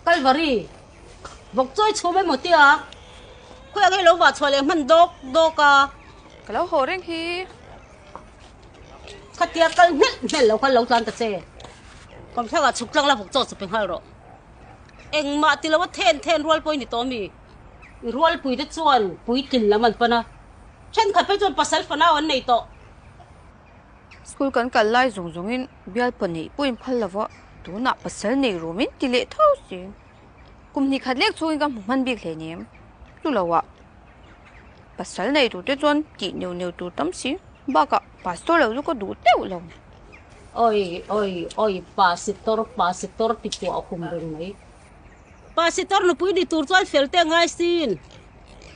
Kalvari, vawk chawi chhum emaw tia khawiah nge lo vah chhuah leh hman dawk dawk a. Ka lo haw reng hi. Khatia kal hnelh hnelh lo khan lo tlan ta che. Kawmthlakah chhuk tlang la vawk chaw chu pe nghal rawh. Engmah ti lo a then then rual pawh i ni tawh mi? I rualpui te chuan puitlin lam an pan a, thenkhat phei chuan pasal fanau an nei tawh. School kan kal lai zawng zawngin bialpa neih pawh in phal lova, tunah pasal nei ru min ti leh tho si. Kum hnih khat lek chhungin ka hmu hman bik hle nem. Chu loah pasal nei tur te chuan tih neuh neuh tur tam si. Bakah pastor lo chu ka duh teuh lo. Oi oi oi pasitor pasitor ti pawh a hum reng mai. Pasitor nupui ni tur chuan fel te a ngai sin.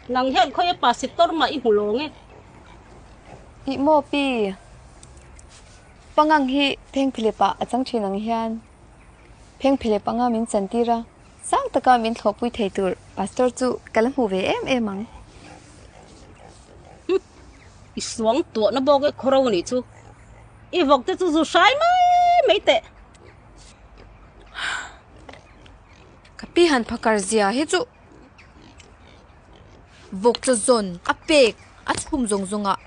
Nang hian khawi a pasitor mah i hmu lawng e. Ih maw pi, pangang hi phengphelep ah a chang thin ang hian phengphelep anga min chantir a, sang taka min thlawhpui thei tur pastor chu ka la hmu ve em em ang. Humm, i suang tuahna bawk e khawro nih chu. I vawk te chu zu hrai mai mai teh. Ka pi han phakar zia hi chu vawk chaw zawn a pek a chhum zawng zawng ah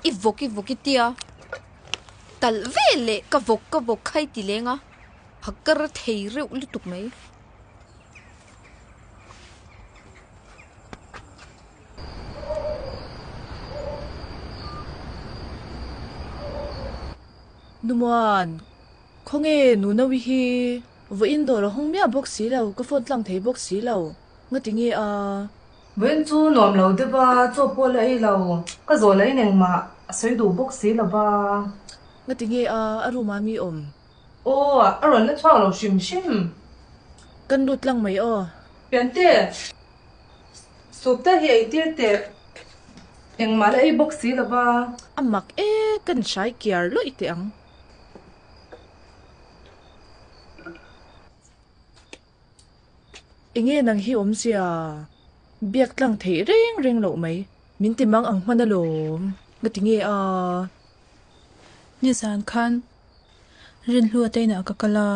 i vawk i vawk i tia talh vel leh ka vawk ka vawk kha i ti leng a phakar thei reuh lutuk mai. Numuan, khawnge Nunawi hi vawiin dawr a hawng miah bawk si lo, ka phone tlang thei bawk si lo, ngati nge a? Vawiin chu nuam lo deuh a, chaw pawh la ei lo, ka zawh lahin engmah a sawi duh bawk si lo va. Ngati nge a, a room ah mi awm? Aw, a rawn la chhuak lo hrim hrim. Kan lut tlang mai aw. Piante, Soup te hi ei tir teh. Engmah la ei bawk si lo va. A mak e, kan hrai kiar lawih teh ang. Enge nang hi awmzia? Biak tlang theih reng reng loh mai. Min ti mang ang hman alawm. Nga ti nge a? Nizan khan Rinhlua te inah ka kal a.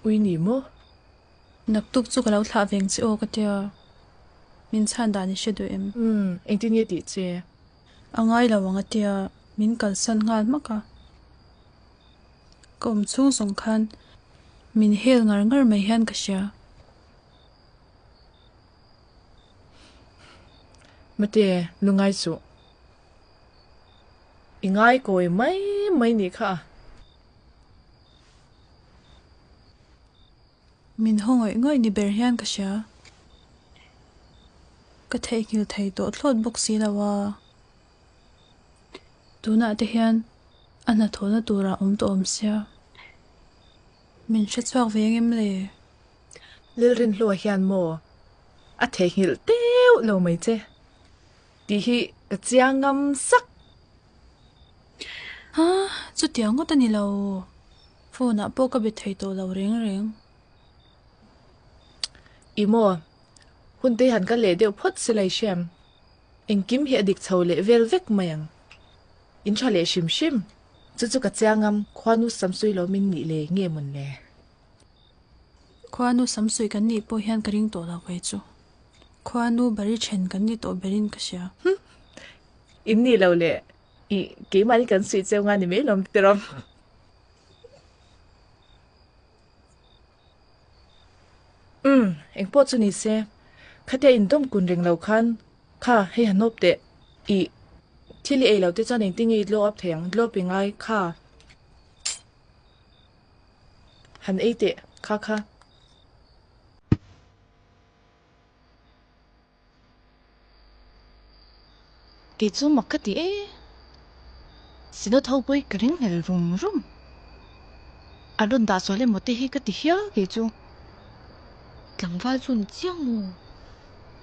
Ui ni maw? Naktuk chu ka lo thlah veng che aw ka tia, min chhan dan i hre duh em? Umm, engtin nge tih che? A ngai lo ang a tia, min kalsan nghal hmak a. Ka awm chhung zawng khan min hel ngar ngar mai hian ka hria. Mate, lungai suh. I ngai kawi mai mai nih kha a. Min haw ngawih ngawih ni ber hian ka hria. Ka theihnghilh thei tawh thlawt bawk si lo a. Tunah te hian a hnathawhna turah awm tawh awm sia. Min hrechhuak ve engem le? Lilrinhlua hian maw a theihnghilh teuh lo mai che tih hi ka chiang ngam sak. Ha, chutiang ngawt a ni lo. Phone ah pawh ka be thei tawh lo reng reng. I maw? Hun te han kal leh deuh phawt se lai hriam. Engkim hi a dik chho leh vel vek mai ang. In tha leh hrim hrim. Chu chu ka chiang am, khuanu samsui lo min nih le nge mawn le. Khuanu samsui kan nih pawh hian ka ring tawh lo kei chu. Khuanu bari then kan ni tawh berin ka hria. In nih lo le. I keimahni kan suih cheu nga ni mai lawm tiraw. Umm, engpawh chu ni se, khatia indawm kun reng lo khan kha hei han awp teh. I thil i ei lo te chuan engtin nge i glow up thei ang, glow up i ngai kha. Han ei teh kha kha. Kei chu mak ka ti e. Synod ho pawh hi ka ring hlel rum rum. An rawn dah sual emaw te hi ka ti hial kei chu. Tlangval chu ni chiang maw?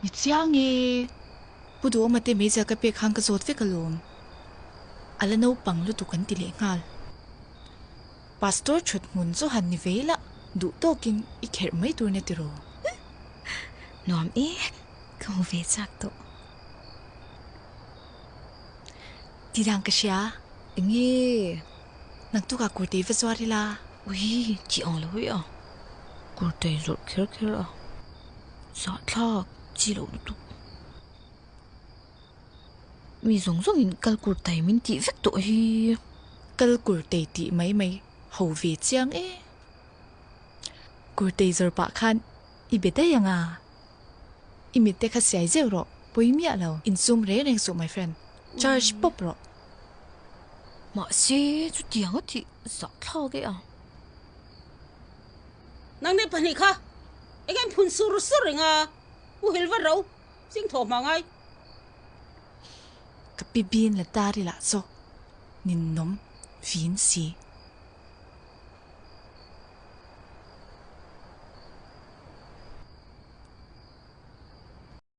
Ni chiang e. Pu Duhawma te meizial ka pek khan ka zawt vek alawm. A la naupang lutuk an ti leh nghal. Pastor thut hmun chu han ni ve la, duh tawkin i kherh mai tur nia tiraw? Nuam e, ka hmu ve chak tawh. Tidang ka hria. Enge? Naktukah kurtei va zuar ila. Ui, chi ang lo hui a. Kurtai zawrh kher kher a zahthlak chi loh lutuk. Mi zawng zawngin kal kurtai min tih vek tawh hi. Kal kurtai tih mai mai ho ve chiang e. Kurtai zawrh pah khan i be daih ang a. I mitte kha siai zeuh rawh, pawi miah lo. Insum reng reng suh my friend, charge pawp rawh. Mahse chutiang a tih zahthlak e a. Nang nei pahnih kha eng em phun sur sur reng a, u hil vat ro, zing thaw hma ngai. Ka pi bin la ta ri lah chu, ninawm fin si.